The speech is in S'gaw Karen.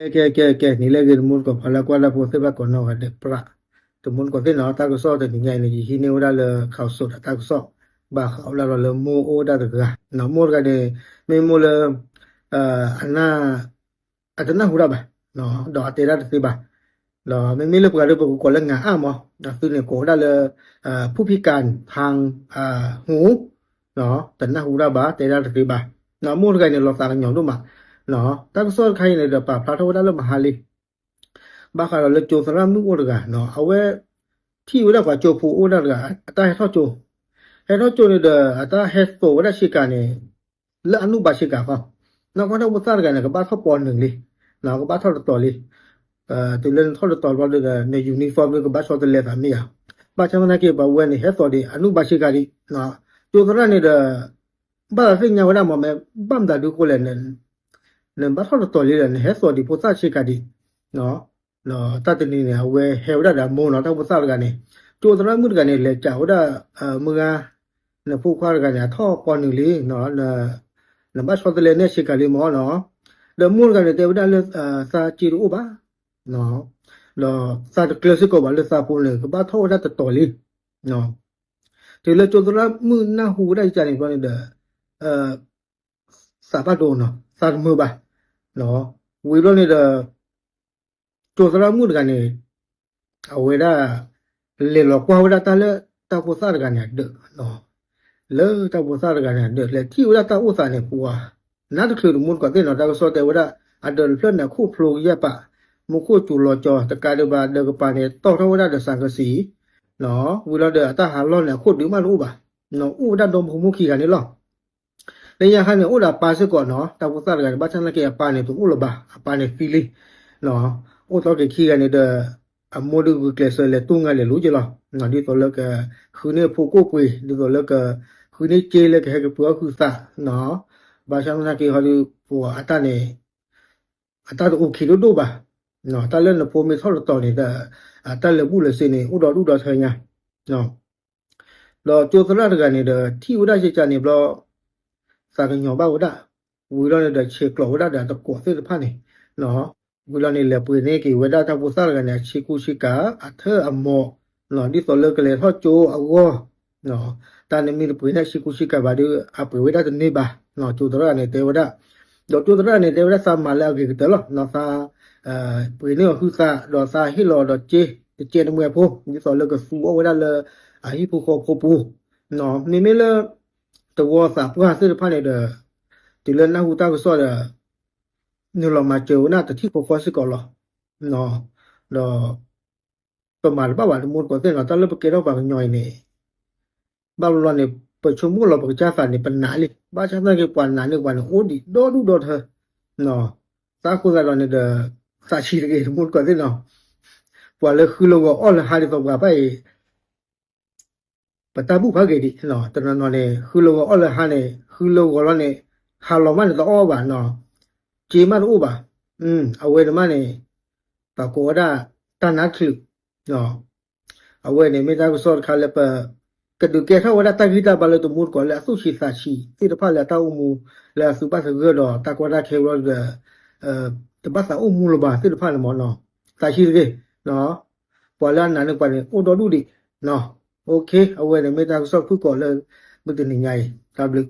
ကဲ ကဲ ကဲ ကဲ န့ၣ်လၢအဂ့ၤ တမူတကိး ပှၤလၢကွၢ်တၢ်ဖိသ့ၣ်တဖၣ်ကိးနီၢ်ဂၤဒဲး ပြး တမူတကိးသ့ၣ်နီၤ တၢ်ကစီၣ်တနံၤညါအံၤန့ၣ် ယဟံးန့ၢ်ဝဲဒၣ်လၢ ခးစူး တၢ်ကစီၣ် ဘၣ်ဃးဝဲဒၣ်လၢမိၢ်အိၣ်ဝဲဒၣ်တဂၤ မိၢ်တဂၤန့ၣ် မ့ၢ်မိၢ်လၢ အနၢ် အတနၢ်ဟူတၢ်ဘၣ် ဒီးအတဲဒၣ်တသ့ဘၣ် ဒီးမ့မ့ၢ်လၢပှၤဒီးပကကိးလၢ ငါအၣ်မး အသုန့ၣ်ကိးဝဲဒၣ်လၢ ဖူဖံကၣ် ဟူ တနၢ်ဟူတၢ်ဘၣ် တဲဒၣ်တသ့ဘၣ် မိၢ်တဂၤန့ၣ် လီၤသးကညီၤဒိၣ်မး တၢ်ကစီၣ်တခါအံၤန့ၣ်ဒီး ပာ်ဖျါထီၣ်ဝဲဒၣ်လၢမဟါလံ ဘၣ်ဃးဒီးလၢကၠိသရၣ်မုၣ်အိၣ်တဂၤ အဝဲ ထံၣ်ဝဲဒၣ်ပှၤကၠိဖိအိၣ်ဝဲဒၣ်တဂၤ အတၢ်ဟဲထီၣ်ကၠိ ဟဲထီၣ်ကၠိန့ၣ်ဒီး အတၢ်ဟဲသိးဝဲဒၣ်ဆ့ကၤန့ၣ် လၢအနုၢ်ဘါဆ့ကၤဃီ နီၢ်ကီၢ်တၢ်ဖိသၣ်တဂၤန့ၣ် ကဘၣ်ထီၣ်ပီနုာ်လံ ကဘၣ်ထီၣ်တတီၤလံ တုၤလၢနထီၣ်တတီၤဘျီဒီး န uniform န့ၣ်ကဘၣ်ဆီတလဲသးမ့ၢ်ဧါ ဘၣ်ဆၣ်သနာ်က့ ပှၤဝဲန့ၣ် ဟဲသိးဒံးအနုၢ်ဘါဆ့ကၤဒံး ကၠိသရၣ်န့ၣ်ဒီး ဘၣ်သးသ့ၣ်ညါဝဲဒၣ်မး မ့ၢ်ဘၣ်မတၤဒုဃိလဲၣ် နဘၣ်ထီၣ်တတီၤလံဒီး နဟဲသိးဒံးဖိသၣ်ဆ့ကၤဒံး ဒီးတၢ်တနံၤန့ၣ် အဝဲဟဲဝဲဒၣ်ဒီးအမိၢ်နီၤ တၢ်ဖိသၣ်တဂၤန့ၣ် ကၠိသရၣ်မုၣ်တဂၤန့ၣ် လဲၤကးဝဲဒၣ် မုၢ်ဂၤ နဖိခွါတဂၤန့ၣ် အထီၣ်ပီနုာ်လံ နဘၣ်ဆီတလဲနဲၣ်ဆ့ကၤလံမးနီၤ ဒီးမိၢ်တဂၤန့ၣ် တဲဝဲဒၣ်လၢ သးစ့တအိၣ်ဘၣ် ဒီးသးတကျၢၤစ့ၢ်ကီးဘၣ်လၢသးဖိန့ၣ် ကဘၣ်ထီၣ်ဝဲဒၣ်တတီၤလံ တုၤလၢကၠိသရၣ်မုၣ်နၢ်ဟူဝဲဒၣ်ကန့ၣ်ဘျီန့ၣ်ဒီး သးဘၣ်ဒိနီၤ သးတမုာ်ဘၣ် ဝံၤဘျီန့ၣ်ဒီး ကၠိသရၣ်မုၣ်တဂၤန့ၣ် အဝဲဒၣ် လဲၤလီၤကွၢ်ဝဲဒၣ်တၢ်လၢတၢ်ဖိသၣ်တဂၤန့ၣ်အဒၢး လၢတၢ်ဖိသၣ်တဂၤန့ၣ်အဒၢး လဲၤထံၣ်ဝဲဒၣ်တၢ်အိၣ်သးန့ၣ် ပှၤ နါတချုးတမူတကိးသ့ၣ်နီၤ တၢ်ကစီၣ်တဲဝဲဒၣ် အဒၢးတဖျၢၣ်န့ၣ် အခိၣ်ဖျိကယဲၢ်ပာ် မူခိၣ်စူၤလီၤကၠီ တကးဒံးဘၣ် ဒၢးကပၤန့ၣ် တီၢ်ထီၣ်ဝဲဒၣ်ဒီးစၣ်ကစံး ဝံၤလီၤဒီးအတၢ်ဟးလီၢ်န့ၣ် အခိၣ်ဒုးမးတအိၣ်ဘၣ် အိၣ်ဝဲဒၣ်ဒီမါဖိမုၣ်ခံဂၤန့ၣ်လီၤ လၢညါခါန့ၣ် အိၣ်ဒီးအပၢ်စ့ၢ်ကီးနီၤ တၢ်ဖိသၣ်တဂၤန့ၣ် ဘၣ်ဆၣ်သနာ်က့ အပၢ်န့ၣ် တအိၣ်လၢၤဘၣ် အပၢ်န့ၣ်သံလံ အိၣ်သီက့ၤခံဂၤန့ၣ်ဒီး အမိၢ်ဒုးဂုာ်ကျဲးစၢးလဲၤတူၢ်ငါလဲၤလိၤက့ၤလီၤ ဒ်သိးလၢက ဃုန့ၢ်ဖိကိၣ်ပှ့ၤ ဒ်သိးလၢက ဃုန့ၢ်က့လၢကဟဲကပၢၤအီၣ်ဃုာ်သး ဘၣ်ဆၣ်သနာ်က့ဟီဒုး ပှၤအတၢ်န့ၣ် အတၢ်တအိၣ်ခံဒိၣ်ဒိၣ်ဘၣ် တၢ်လၢနဖိမ့ၢ်ထီၣ်တတီၤန့ၣ် တၢ်လၢာ်ဘူၣ်လၢာ်စ့န့ၣ် အိၣ်ဒီဒူၣ်ဒီထၢညါ ဒီးကၠိသရၣ်တဂၤန့ၣ်ဒီး ထံၣ်ဝဲဒၣ်ကကန့ၣ်ဘျီ သးကညီၤဘၣ်ဝဲဒၣ် ဝံၤလီၤန့ၣ်ဒီး ဆဲးကျိးဝဲဒၣ်ဒီးတကိးသ့ၣ်တဖၣ်န့ၣ် ဝံၤလီၤန့ၣ် လဲၤပှ့ၤန့ၢ်က့ၤဝဲဒၣ်တၢ်ဖိသၣ်တဂၤန့ၣ် အဆ့ကူဆ့ကၤ အထၢၣ်အမိး ဒ်သိးလၢကလဲၤထီၣ်ကၠိအဂီၢ် တၢ်နမ့ၢ်တပှ့ၤန့ၢ်ဆ့ကူဆ့ကၤဘၣ်ဒီး အပှ့ၤဝဲဒၣ်တန့ၢ်ဘၣ် ကၠိသရၣ်န့ၣ်တဲဝဲဒၣ် ဒီးကၠိသရၣ်န့ၣ် တဲဝဲဒၣ်သးမၤလၢအဂ့ၤကတၢၢ်လီၤ သး ပှ့ၤန့ၢ်အီၤဟုသး ဒီးသးဟ့ၣ်လီၤဒီးက့ တကဲတမှဲဖိ ဒ်သိးလၢကသူအီၣ်ဝဲဒၣ်လၢ အဟံၣ်ဖိဃီဖိပူၤ မ့မ့ၢ်လၢ တဝီသးပှၢ်သ့ၣ်တဖၣ်န့ၣ်ဒီး တုၤလၢနၢ်ဟူတၢ်ကစီၣ်ဒီး နုာ်လီၤမၤစၢၤဝဲဒၣ်တထံၣ်ဃီဃီစ့ၢ်ကီးလီၤ ဒီး ပမၤတဘၣ်ဘၣ်တမူတကိးသ့ၣ်နီၤ တၢ်လၢပကဲထီၣ်ပှၤကညီအံၤန့ၣ် ဘၣ်ဘျီန့ၣ် ပဆိကမိၣ်လီၤပကစၢ်သးန့ၣ် ပနာ်လံ ဘၣ်ဆၣ်သနာ်က့ ပှၤနာ်န့ၢ်ပှၤန့ၣ် အိၣ်ဒံးဒီဒူၣ်ဒီထၢ သးအဃိသတးဒီးန့ၣ်ဒီး သးဆံးတဂ့ၤ တမူတကိးသ့ၣ်နီၤ ပှၤလၢဃုလၢဂီၤအီၣ်လၢဟါဒ်သိးပှၤဘၣ်အံၤ ပတၢ်ဘူၣ်ဖးဂ့ၤဒံး တနီၤနီၤန့ၣ် ဃုလၢဂီၤအီၣ်လၢဟါန့ၣ် ဃုလၢဂီၤလီၤန့ၣ် ဟါလီၤမးန့ၣ်တအီၣ်ဘၣ်နီၤ က့မးတအိၣ်ဘၣ် အဝဲန့ၣ်မးန့ၣ် ပှၤကိးဝဲဒၣ် တၢ်နါတချုး အဝဲန့ၣ်မ့ၢ်တၢ်ကစီၣ်တခါလၢပ ကဒုးကဲထီၣ်ဝဲဒၣ်တၢ်ဂံၢ်တၢ်ဘါလၢတမူတကိးလၢအသူၣ်ဆံးသးဆံးသ့ၣ်တဖၣ်လၢအတၢ်အိၣ်မူ လၢအသုဘၣ်သဂၢၢ်ဒီးတၢ်ကီတၢ်ခဲဘျီဒီး တဘၣ်သးအိၣ်မူလၢၤဘၣ်သ့ၣ်တဖၣ်န့ၣ်မ့ၢ်နီၤ သးဆံးတဂ့ၤ ပှၤလၢအနာ်န့ၢ်ပှၤန့ၣ် အိၣ်ဒီဒူၣ်ဒံး အဝဲန့ၣ်မ့ၢ်တၢ်ကစီၣ်ဖုၣ်ကိာ်လၢ မုၢ်တနံၤညါအံၤ တၢ်ဘျုး